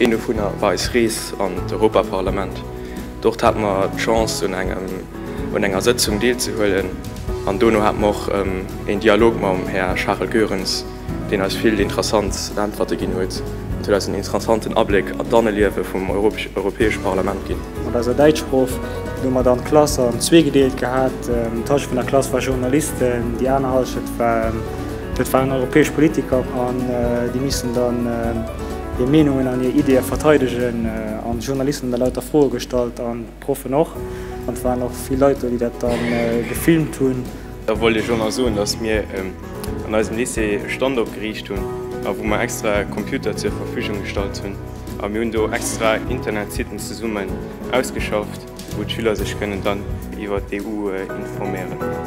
Een dovunner war eis Rees an d'Europaparlament. Dort hate mer d'Chance un engem un enger Sëtzung deelzehuelen an dono hate mer och een Dialog mam Här Charel Goerens, deen eis vill interessant Äntwerte ginn huet an huet eis en interessanten Abléck an d'Anneliewe vum Europäesche Parlament ginn. Mat eiser Däitschproff hu mer dann d'Klass an zwee gedeelt gehat. D'Halschent vun der Klass war Journalisten, déi aner Halschent war, dat waren europäesch Politiker an déi missen dann hir Meenungen an hir Ideeë verteidegen. An d'Journalisten hunn da lauter Froe gestallt an d'Proffen och. An et waren och vill Leit do, déi dat da gefilmt hunn. Da wollt ech och nach soen, dass mir an eisem Lycée e Stand opgeriicht hunn a wou mer extra Computer zur Verfügung gestallt hunn. A mir hunn do extra Internetsitten zesummen ausgeschafft, wou d'Schüler sech kënnen dann iwwer d'EU informéieren.